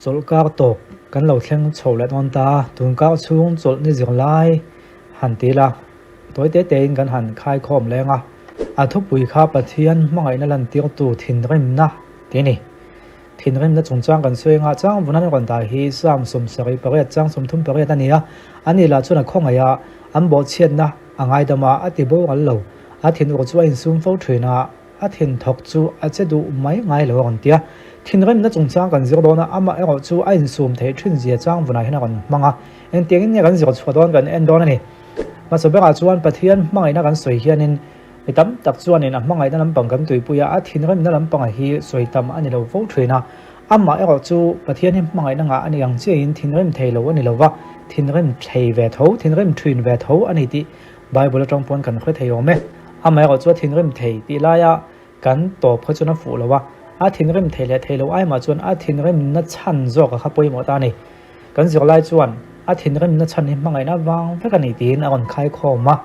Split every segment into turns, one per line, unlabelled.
Chawlhkar tawp kan lo thleng chho leh dawn ta a, tunkar chhung chawlh ni zir lai han ti ila, tawi te tein kan han khaikhawm leng a. A thupui kha Pathian hmangaihna lantirtu thinrimna tih a ni. Thinrimna chungchang kan sawi anga chang vun an rawn dah hi Psalm 78 chang 38 a ni a, ani lah chuan a khawngaih a, an bawhchhiatna a ngaidam a, a ti boral lo. A thinur chu a insum fo thin a. A thin thawk chu a che duh mai ngai lo a rawn ti a. Thinrimna chungchang kan zir dawn a, amah erawh chu a insum theih thin zia chang vunah hian a rawn hmang a. Engtiangin nge kan zir chhuah dawn kan en dawn a ni. Hmasa berah chuan Pathian hmangaihna kan sawi hianin mi tam tak chuanin a hmangaihna lampang kan tuipui a, a thinrimna lampanga hi sawi tam a ni lo fo thin a. Amah erawh chu Pathian hi hmangaihna ngah a ni ang chiahin thinrim thei lo a ni lo va, thinrim thei ve tho, thinrim thin ve tho a ni tih Bible atang pawn kan hre thei awm e. Amaherawh chu a thinrim thei tih laia kan tawp kha chuan a fuh lo a, a thinrim thei leh thei lo ai mah chuan a thinrimna chhan zawk a kha pawimawh ta a ni. Kan zirlai chuan a thinrimna chhan hi hmangaihna vang vek a ni tiin a rawn khaikhawm a.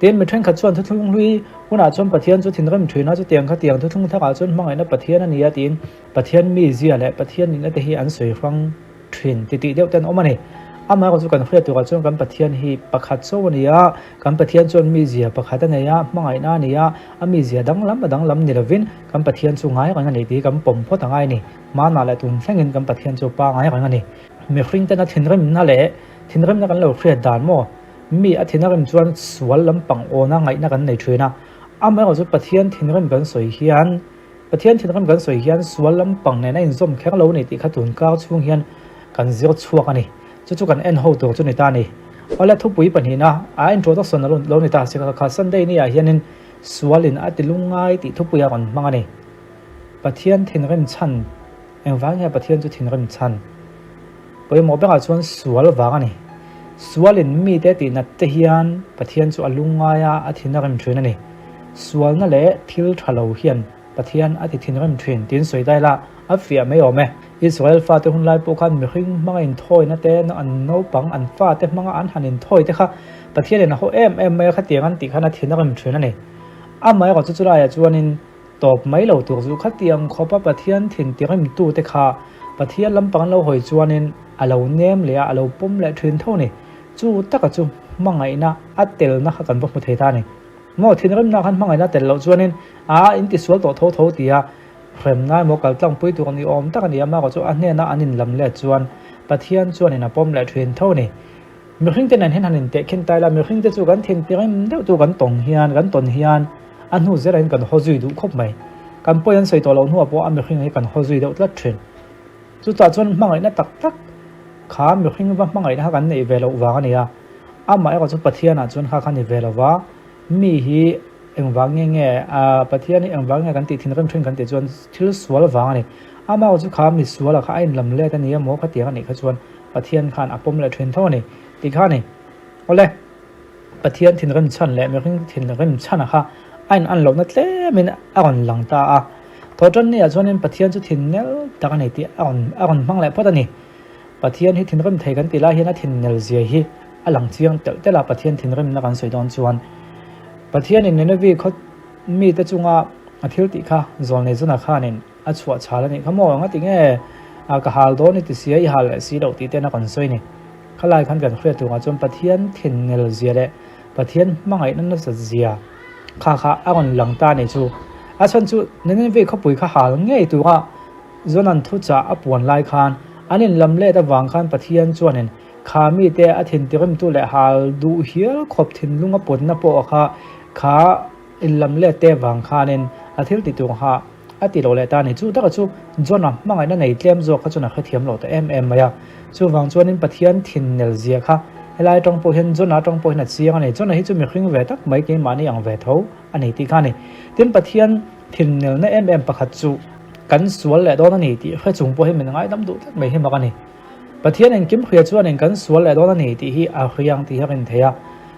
Tin, mi thenkhat chuan thuthlung hlui hunah chuan Pathian chu thinrim thin a, chutiang kha tiang thuthlung thakah chuan hmangaihna Pathian a ni a tiin Pathian mizia leh Pathian nihna te hi an sawi hrang thin ti tih deuh te an awm a ni. Amaherawh chu kan hriat turah chuan kan Pathian hi pakhat chauh a ni a, kan Pathian chuan mizia pakhat a nei a, hmangaihna a ni a, a mizia danglam a danglam ni lovin kan Pathian chu ngai reng a ni tih hi kan pawm phawt a ngai a ni. Hmanah leh tun thlengin kan Pathian chu pa ngai reng a ni. Mihring tena thinrimna leh thinrimna kan lo hriat dan maw? Mi a thin a rim chuan sual lampang awna ngaihna kan nei thin a, amaherawh chu Pathian thinrim kan sawi hian, Pathian thinrim kan sawi hian sual lampang nen a inzawm kher lo a ni tih kha tun kar chhung hian kan zir chhuak a ni. Chu chu kan en ho tur chu ni ta a ni. Awle thupui pahnihna a introduction a lo ni ta si kha kha Sunday ni ah hianin sualin a ti lungngai tih thupui a rawn hmang a ni. Pathian thinrim chhan engvang nge Pathian chu thinrim chhan? Pawimawh berah chuan sual vang a ni. Sualin mite tihnat te hian Pathian chu a lungngai a, a thin a rem thin a ni. Sualna leh thil tha lo hian Pathian a ti thinrim thin tiin sawi daila a fiah mai awm e. Israel fate hun lai pawh khan mihring hmanga inthawina te, an naupang, an fate hmanga an han inthawi te kha Pathianin a haw em em mai a, khatiang an tih khan a thin a rem thin a ni. Amaherawhchu chulaiah chuanin Tawp mai lo tur chu khatiang khawpa Pathian thin tirimtute kha Pathian lampang an lo hawi chuanin a lo nem leh a, a lo pawm leh thin tho a ni. Chu taka chu hmangaihna a telna kha kan va hmu thei ta a ni. Maw thinrimna khan hmangaihna a tel loh chuanin a intisual tawh tho tho tia hremna emaw kaltlangpui tur ni awm tak a ni a, amaherawh chu a hnena an inlam let chuan Pathian chuanin a pawm leh thin tho a ni. Mihringte nen hian han intehkhin ta ila, mihringte chu kan thin tirim deuh tu kan tawng hian, kan tawn hian a hnu zelah hian kan haw zui duh khawp mai. Kan pawi an sawi tawh loh hnuah pawh a mihring hi kan haw zui deuh tlat thin. Chutah chuan hmangaihna tak tak kha mihring va hmangaihna kha kan neih ve loh vang a ni a, amah erawh chu Pathianah chuan kha kha ni ve lo va, mi hi engvang nge nge Pathian hi engvang nge kan tih thinrim thin kan tih chuan thil sual vang a ni. Amah erawh chu kha misuala kha a inlam let a ni emaw khatiang a nih kha chuan Pathian khan a pawm leh thin tho a ni tih kha a ni. Awle, Pathian thinrim chhan leh mihring thinrim chhana kha a in an lohna tlemin a rawn lang ta a. Thawhtan ni ah chuanin Pathian chu thin nel tak a ni tih a rawn a rawn hmang leh phawt a ni. Pathian hi thinrim thei kan tih lai hian a thin nel zia hi a lang chiang telh telh a, Pathian thinrimna kan sawi dawn chuan Pathianin Nineveh khaw mite chunga a thil tih kha Zawlnei Jona khanin A chhuah chhal a nih kha maw? Nga ti nge a ka hal dawn i ti sia i hal leh si loh tih ten a kan sawi ni. Khalai khan kan hriat turah chuan Pathian thinnel zia leh Pathian hmangaihna nasat zia kha kha a rawn lang ta a nih chu. A chhan chu Nineveh khawpui kha hal ngei tura Jonan thuchah a puan lai khan an inlam let avang khan Pathian chuanin kha mite a thintirimtu leh hal duh hial khawp thinlung a pawtna pawh kha kha inlam let te vang khanin a thil ti tur kha A ti lo leh ta a ni. Chu taka chu John-a hmangaihna nei tlem zawk kha chuan a hrethiam lo ta em em mai a. Chuvang chuanin Pathian thin nel zia kha helai atang pawh hian John-a atang pawh hian a chiang a ni. John-a hi chu mihring ve tak mai keimahni ang ve tho a ni tih kha a ni. Tin, Pathian thin nelna em em pakhat chu kan sual leh dawn a ni tih hre chung pawh hi min ngaidam duh tlat mai hi mak a ni. Pathian engkim hria chuanin kan sual leh dawn a ni tih hi a hriang tih hi a rin thei a.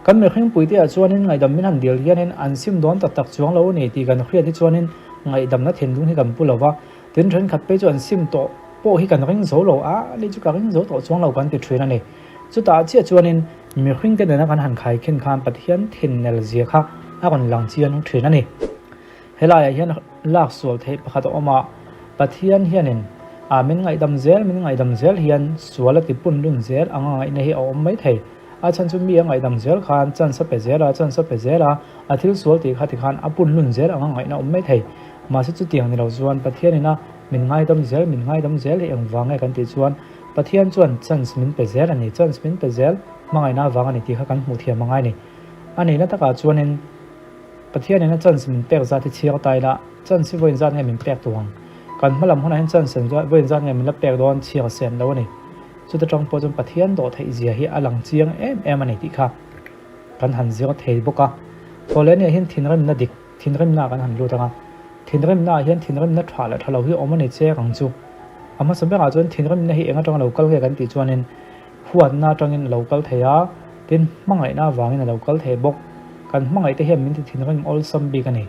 Kan mihring puite ah chuanin ngaihdam min han dil hianin an sim dawn tak tak chuang lo a ni tih kan hriat hi chuanin ngaihdamna thinlung hi kan pu lo va, tin thenkhat phei chu an sim tawh pawh hi kan ring zo lo a, ni chu ka ring zo tawh chuang lo kan ti thin a ni. Chutah chiah chuanin mihringte nena kan han khaikhin khan Pathian thinnel zia kha a rawn lang chiang thin a ni. Helaiah hian lak sual theih pakhat a awm a, Pathian hianin Ah, min ngaihdam zel, min ngaihdam zel hian sual a ti pun lun zel anga ngaihna hi a awm mai thei. A chhan chu mi a ngaihdam zel khan chance a pe zel a, chance a pe zel a, a thil sual tih kha tikhan a pun lun zel anga ngaihna a awm mai thei. Mahse chutiang ni lo chuan Pathian ina min ngaidam zel, min ngaidam zel hi engvang nge kan tih chuan Pathian chuan chance min pe zel a ni, chance min pe zel hmangaihna avang a ni tih kha kan hmuh thiam a ngai a ni. A nihna takah chuanin Pathian ina chance min pek zat hi chhiar ta ila, chance hi vawiin zat nge min pek duh ang? Kan hma lam hunah hian chance vawiin zat nge min la pek dawn chhiar sen lo a ni. Chuta tang pawh chuan Pathian dawh theih zia hi a lang chiang em em a ni tih kha kan han zir thei bawk a. Thawhlehniah hian thinrimna dik, thinrimna kan han lut ang a. Thinrimna ah hian thinrimna tha leh tha lo hi awm a ni chek ang chu. A hmasa berah chuan thinrimna hi eng atanga lo kal nge kan tih chuanin huatna atangin a lo kal thei a, tin hmangaihna avangin a lo kal thei bawk. Kan hmangaih te hian min ti thinrim awlsam bik a ni.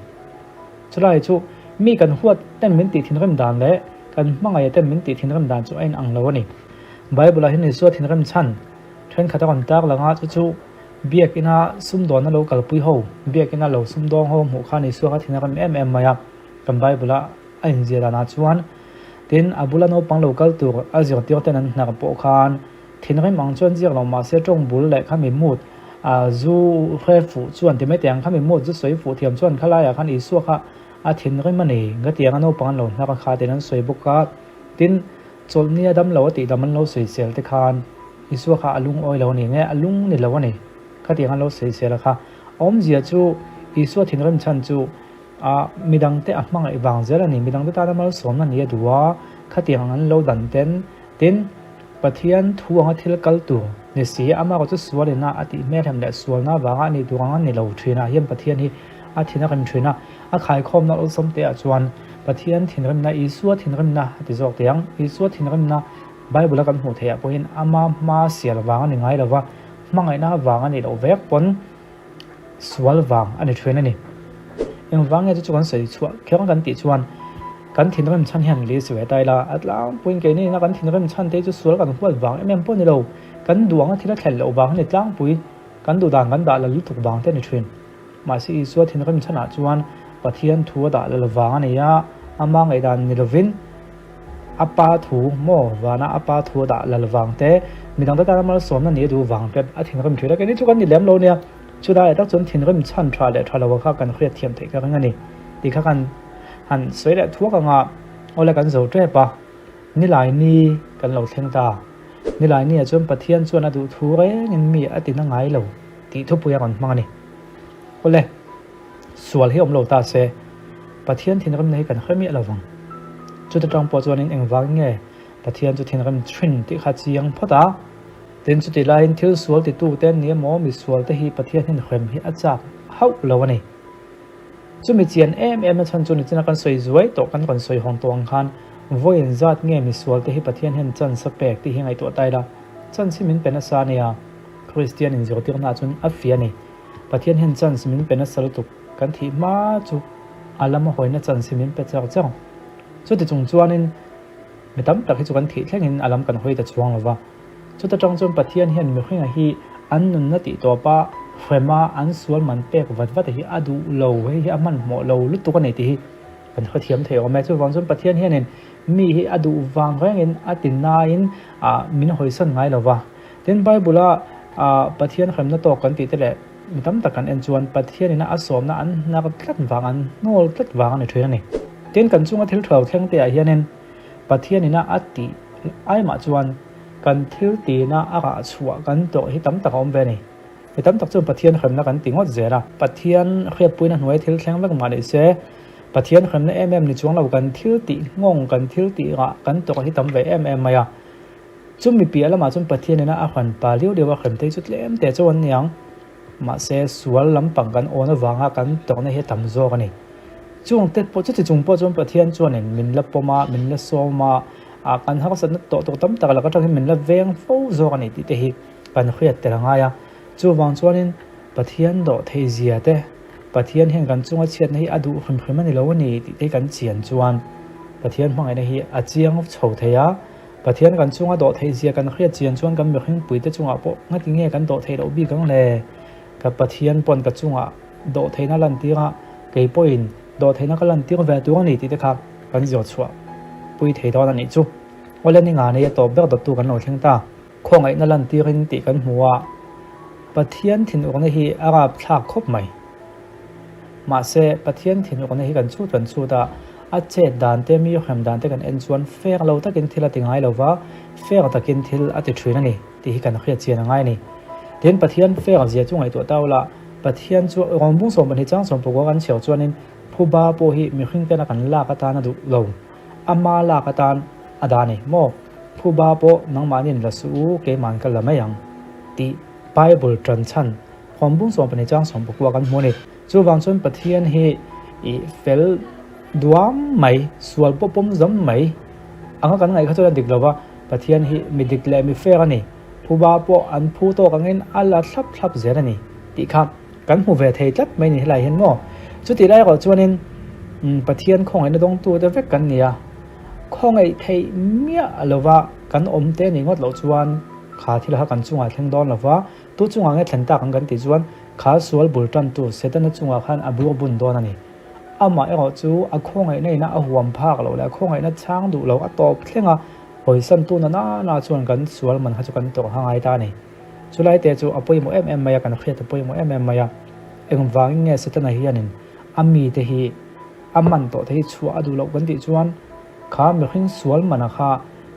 Chulai chu mi kan huat ten min tih thinrim dan leh kan hmangaih ten min tih thinrim dan chu a inang lo a ni. Bible ah hian Isua thinrim chhan thenkhat a rawn tar lang a, chu chu Biakina sumdawnna lo kalpui ho, Biakina lo sumdawng ho hmuh khan Isua kha thinrim em em mai a, kan Bible a a inziah danah chuan tin a bula naupang lo kal tur a zirtir ten an hnar pawh khan Thinrim ang chuan ziak lo mahse tawng bul leh khami mut a zu hre fuh chuan ti mai teh ang khami mut zu sawi fuh thiam chuan khalaiah khan Isua kha a thinrim a ni nga tiang a naupang an lo hnar a kha tiin an sawi bawk a tin chawlhni a dam lo a tih dam an lo sawisel te khan Isua kha a lungawi lo a ni nge a lung ni lo a ni khatiang an lo sawisel a kha awmzia chu Isua thinrim chhan chu a midangte a hmangaih vang zel a ni midangte tana malsawmna ni a duh a khatiang ang an lo dan ten Tin, Pathian thu anga thil kal tur ni si, amah erawh chu sualina a tih hmelhem leh sualna avanga a nih tur anga ni lo thinah hian Pathian hi a thin a rem thin a. A khaikhawmna awlsam te ah chuan Pathian thinrimna, Isua thinrimna a ti zawk teh ang. Isua thinrimna Bible a kan hmuh theih ah pawhin ama hma sial vang a ni ngai lo va, hmangaihna vang a nih loh vek pawn, Sual vang a ni thin a ni. Engvang nge chu chu kan sawi chhuah kher kan tih chuan kan thinrim chhan hian list ve ta ila, a tlangpuiin keini ina kan thinrim chhan te chu sual kan huat vang em em pawh ni lo, kan duh anga thil a thlen loh vang a ni tlangpui, kan duh dan kan dah la lutuk vang te a ni thin. Mahse Isua thinrim chhanah chuan Pathian thu a dah la lo vang a ni a, ama ngaihdan ni lovin, A pa thu maw vana a pa thu a dah lal vang te, midangte tana malsawmna ni a duh vang te a thinrim thin a, keini chu kan ni lem lo nia, chulaiah tak chuan thinrim chhan tha leh tha lo kha kan hriat thiam theih ka ring a ni tih kha kan han sawi leh thuak anga awle kan zo tep a, nilai ni kan lo thleng ta, nilai ni ah chuan Pathian chuan a duh thu rengin mi a tina ngai lo tih thupui a rawn hmang a ni. Awle. Sual hi awm lo ta se, Pathian thinrimna hi kan hre miah lo vang. Chuta tang pawh chuanin engvangin nge Pathian chu thinrim thin tih kha chiang phawt a. Tin, chutih laiin thil sual titute an ni emaw, misual te hi Pathian hian hrem hi a chak hauh lo a ni. Chumi chian em em na chhan chu nichina kan sawi zuai tawh kan rawn sawi hawng tawh ang khan vawiin zat nge misual te hi Pathian hian chance a pek tih hi ngaihtuah ta ila, chance hi min pe nasa a nia, Kristian inzirtirna chuan a fiah a ni. Pathian hian chance min pe nasa lutuk, kan thih hma chu a lama hawina chance hi min pe char char. Chuti chung chuanin mi tam tak hi chu kan thih thlengin a lam kan hawi ta chuang lo va. Chuta tang chuan Pathian hian mihringa hi an nunna tih tawpa hrema an sual man pek vat vat hi a duh lo, hei hi a hmanhmawh lo lutuk a ni tih hi kan hrethiam thei awm e. Chuvang chuan Pathian hianin mi hi a duh vang rengin a ti nain min hawisan ngai lo va. Tin, Bible-a Pathian hremna tawk kan tih te leh mi tam tak kan en chuan Pathianina a sawmna an hnar tlat vang, an hnawl tlat vang a ni thin a ni. Tin, kan chunga thil tha lo thleng te ah hianin Pathianina a tih aimah chuan kan thil tihna a rah chhuah kan tawrh hi tam tak a awm ve a ni. Mi tam tak chuan Pathian hremna kan ti ngawt zel a, Pathian hriatpuina hnuai thil thleng vek mah ni se, Pathian hremna em em ni chuang lo kan thil tih nghawng, kan thil tih rah kan tawrh hi tam ve em em mai a. Chumi piah lamah chuan Pathian ina a hran pa liau liau a hrem te chu tlem teh chauh an ni ang. Mahse, sual lampang kan awn avanga kan tawrhna hi a tam zawk a ni. Chung te pawh chuti chung pawh chuan Pathian chuanin min la pawm a, min la sawm a, ah kan harsatna tawh tur tam tak lak atangin min la veng fo zawk a ni tih te hi kan hriat tel a ngai a. Chuvang chuanin Pathian dawh theih zia te, Pathian hian kan chunga chhiatna hi a duh hrim hrim a ni lo a ni tih te hi kan chian chuan Pathian hmangaihna hi a chiang chho thei a. Pathian kan chunga dawh theih zia kan hriat chian chuan kan mihringpuite chungah pawh ngati nge kan dawh theih loh bik ang le? Ka Pathian pawn ka chungah dawh theihna lantir a, kei pawhin dawh theihna ka lantir ve tur a ni tih te kha kan zir chhuah pui thei dawn a nih chu. Awle ni nga nei a tawp ber dawttu kan lo thleng ta. Khawngaihna lantirin tih kan hmu a, Pathian thinurna hi a rapthlak khawp mai. Mahse, Pathian thinurna hi kan chhut kan chhut a, a chet dan te, mi hrem dan te kan en chuan fair lo takin thil a ti ngai lo va, fair takin thil a ti thin a ni tih hi kan hriat chian a ngai a ni. Tin, Pathian fair zia chu ngaihtuah ta ula, Pathian chu rawngbung 12 chang 19 kan chhiar chuanin phuba pawh hi mihring tena kan lak atan a duh lo, ama lak atan a dah a ni maw? Phuba pawh nangmahniin la suh u, keima'n ka la mai ang tih Bible tan chhan Khuangbung 12 chang 19 kan hmu a ni. Chuvang chuan Pathian hi i fel duam mai, sual pawh pawm zam mai anga kan ngaih kha chuan a dik lo va, Pathian hi mi dik leh mi fair a ni, phuba pawh an phu tawk angin a la thlap thlap zel a ni tih kha kan hmu ve thei tlat mai ni helai hian maw. Chutih lai erawh chuanin Pathian khawngaihna dawngtute vek kan ni a. Khawngaih theih miah lova kan awm te nih ngawt loh chuan kha thil kha kan chungah thleng dawn lova, tu chungah nge thlen tak ang kan tih chuan kha sual bul tantu Setana chungah khan a bur bun dawn a ni. Amah erawh chu a khawngaihna ina a huam phak loh leh a khawngaihna chhang duh lo a tawp thleng a, hawisan tu na nana chuan kan sual man kha chu kan tawrh ngai ta a ni. Chulai te chu a pawimawh em em mai a, kan hriat a pawimawh em em mai a. Engvangin nge Setana hianin a mite hi A man tawh te hi chhuah a duh loh kan tih chuan kha mihring sual mana kha,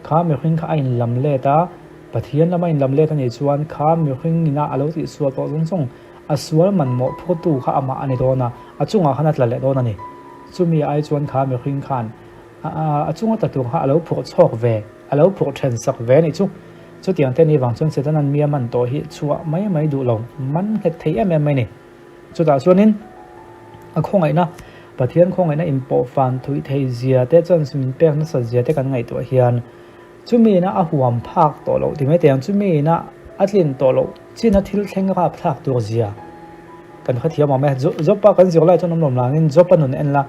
kha mihring kha a inlam let a, Pathian lama inlam let a nih chuan kha mihring ina a lo tih sual tawh zawng zawng a sual man mawhphurtu kha amah a ni dawn a, a chungah khan a tla leh dawn a ni. Chumi ai chuan kha mihring khan a chunga tla tur kha a lo phurh chhawk ve, a lo phurh then sak ve a nih chu. Chutiang te ni vang chuan Setanan mi a man tawh hi chhuah mai mai duh lo, man nghet thei em em mai a ni. Chutah chuanin a khawngaihna, Pathian khawngaihna inpawh fan thuih thei zia te chuan min pek nasat zia te kan ngaihtuah hian chumi ina a huam phak tawh loh ti mai teh ang, chumi ina a tlin tawh loh china thil thleng rap thlak tur zia kan hrethiam awm e. Job-a kan zir lai chuan awm lawm langin Job-a nun en la,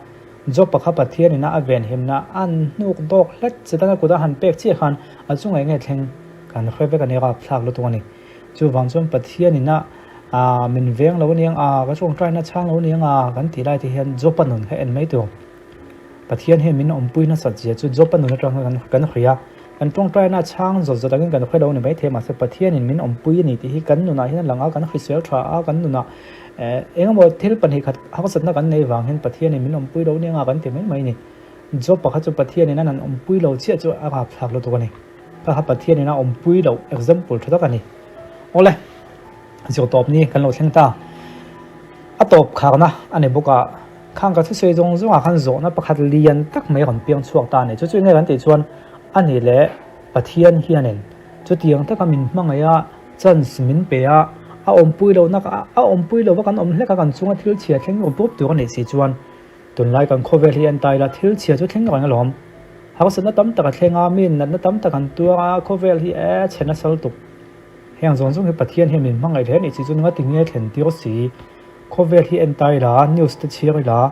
Job-a kha Pathian ina a venhimna an hnuk dawk hlek Setana kut a han pek chiah khan a chungah enge thleng kan hre vek a ni, rap thlak lutuk a ni. Chuvang chuan Pathian ina ah min veng lo aniang a, ka tawngtaina chhang lo aniang a kan tih lai te hian Job-a nun kha en mai tur. Pathian hian min awmpui nasat zia chu Job-a nun atang khan kan hria a, kan tawngtaina chhang zawt zawt angin kan hre lo a ni maithei mahse Pathianin min awmpui a ni tih hi kan nunah hian a lang a, kan hrisel tha a, kan nunah eh eng emaw thil pahnih khat harsatna kan nei vang hian Pathianin min awmpui lo aniang a kan ti mai mai a ni. Job-a kha chu Pathianin an an awmpui lo chiah chu a rapthlak lutuk a ni. Ka kha Pathian in a awmpui loh example tha tak a ni. Awle, zir tawp ni kan lo thleng ta. A tawp kharna a ni bawk a, khang ka thusawi zawng zawngah khan zawhna pakhat lian tak mai rawn piang chhuak ta a ni. Chu chu enge kan tih chuan a ni leh Pathian hianin chutiang taka min hmangaih a, chance min pe a, a awmpui lohna a awmpui lova kan awm hlek a, kan chunga thil chhia thleng rawp rawp tur a nih si chuan Tunlai kan khawvel hi en ta ila thil chhia chu thleng reng alawm. Harsatna tam tak a thleng a, mi natna tam tak an tuar a, khawvel hi e chhe nasa lutuk. Heng zawng zawng hi Pathian hian min hmangaih hle anih chi chu nga tinge thlen tir si. Khawvel hi en ta ila, news te chhiar ila,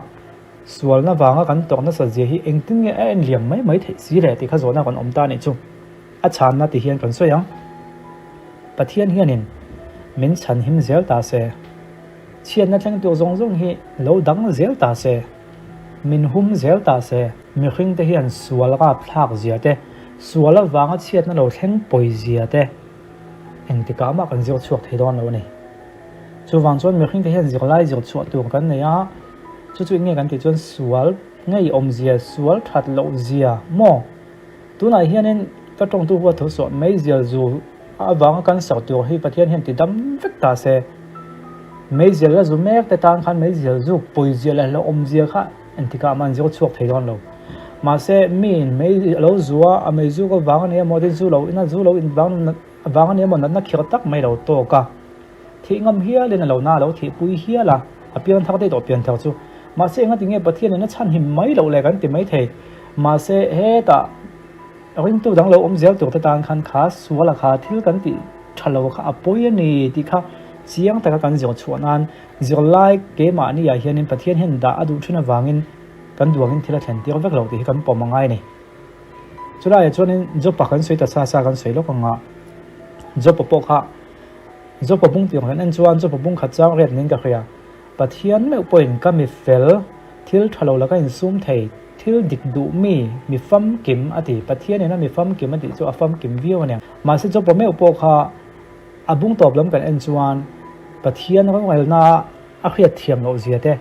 sualna vanga kan tawrh nasat zia hi engtin nge a en liam mai mai theih si le tih kha zawhna kan awm ta anih chu. A chhanna ti hian kan sawi ang. Pathian hianin min chhanhim zel ta se. Chhiatna thleng tur zawng zawng hi lo dang zel ta se, min hum zel ta se. Mihring te hian sual rapthlak zia te, sual avanga chhiatna lo thleng pawi zia te engtikah mah kan zir chhuak thei dawn lo a ni. Chuvang chuan mihring te hian zirlai zir chhuah tur kan nei a, chu chu eng nge kan tih chuan sual ngeiawm zia, sual that loh zia maw? Tunah hianin ka tawngtu huat tho suah meizial zu avanga cancer tur hi Pathian hian ti dam vek ta se. Meizial la zu mek te tan khan meizial zu pawizia leh hlauhawmzia kha engtikah mah an zir chhuak thei dawn lo. Mahse miin mei a lo zu a, a meizuk avang a ni emaw tin zu lo in a zu lo in vang avang a ni emaw natna khirh tak mai lo tawk a. Thih ngam hialin a lo na a lo thihpui hial a, a pian thar daih tawh pian thar chu. Mahse engati nge Pathianin a chhan him mai loh le kan ti mai thei. Mahse hetah ringtu dang lo awm zel tur te tan khan kha suala kha thil kan tih tha lo kha a pawi a ni tih kha chiang taka kan zir chhuah nan zirlai keimahni ah hianin Pathian hian dah a duh thin avangin kan duangin thil a thlen tir vek lo tih hi kan pawm a ngai a ni. Chulaiah chuanin Jopa kan sawi ta sa sa kan sawi lawk ang a, Jopa pawh kha Jopa bung tih ang hian en chuan Jopa bung khat chang riat niin ka hria. Pathian meuh pawhin ka mi fel, thil tha lo la ka insum thei. Thil dik duh mi, mi famkim a ti. Pathian ina mi famkim a tih chu a famkim viau a nia. Mahse Jopa meuh pawh kha a bung tawp lam kan en chuan Pathian rorelna a hriat thiam loh zia te,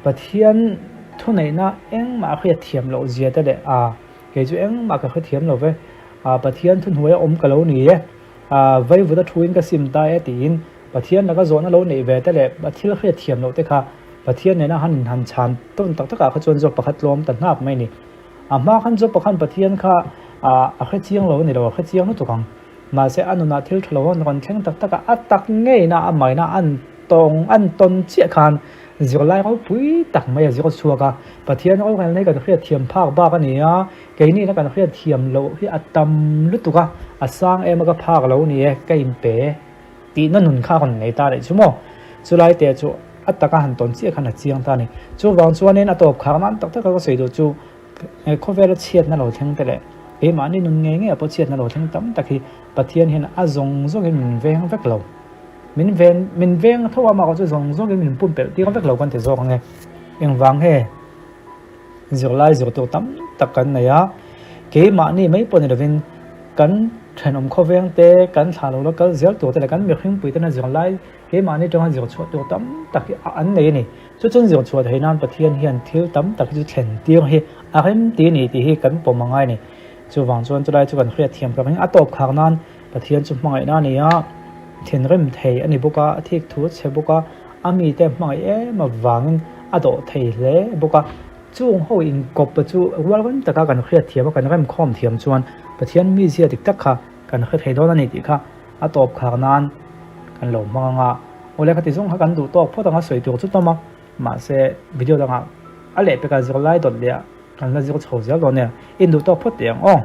Pathian thuneihna engmah a hriat thiam loh zia te leh a kei chu engmah ka hrethiam lo ve, Pathian thuhnuaia awm ka lo ni e, vaivut a thuin ka sim ta e tiin Pathian laka zawhna lo neih ve te leh thil hriat thiam loh te kha Pathian nena han inhan chhan tawn tak takah kha chuan Job pakhat tlawm ta hnap mai a ni. A hma khan Job pakhan Pathian kha a hre chiang lo a ni lo, a hre chiang lutuk ang. Mahse a nunah thil tha lo an rawn thleng tak tak a, a tak ngeina a maina an tawng an tawn chiah khan zirlai ropui tak mai a zir chhuak a. Pathian rorelna hi kan hriat thiam phak bak a ni a, keinihna kan hriat thiam loh hi a tam lutuk a, a sang em a ka phak lo ni e, ka inpe tihna nun kha a rawn nei ta leh chu maw? Chulai te chu a taka han tawn chiah khan a chiang ta a ni. Chuvang chuanin a tawp khar nan tak taka ka sawi duh chu khawvela chhiatna lo thleng te leh keimahni nun ngei ngei ah pawh chhiatna lo thleng tam tak hi Pathian hian a zawng zawngin min veng vek lo. Min ven min veng tho a mah chu zawng zawngin min pumpelh tir vek lo kan ti zawk ang e. Engvang he? Zirlai zir tur tam tak kan nei a, keimahni mai pawh ni lovin kan thenawm khawveng te, kan thlah lo la kal zel tur te leh kan mihringpui tena zirlai keimahni atanga zir chhuah tur tam tak hi an nei a ni. Chu chuan zir chhuah theih nan Pathian hian thil tam tak hi chu thlen tir hi a rem ti a ni tih hi kan pawm a ngai a ni. Chuvang chuan chulai chu kan hriat thiam ka ring a tawp khar nan Pathian chu hmangaihna a ni a, thinrim thei a ni bawk a, a thik thu a chhe bawk a, a mite hmangaih em avangin a dawh thei hle bawk a. Chung ho inkawp chu rual rem taka kan hriat thiam a, kan remkhawm thiam chuan Pathian mizia dik tak kha kan hre thei dawn a ni tih kha a tawp khar nan kan lo hmang ang a. Awle khati zawng kha kan duh tawk phawt ang a sawi tur chu tam a, mahse video dangah a lehpekah zirlai dawt leh ah kan la zir chho zel dawn nia, induh tawk phawt teh ang aw.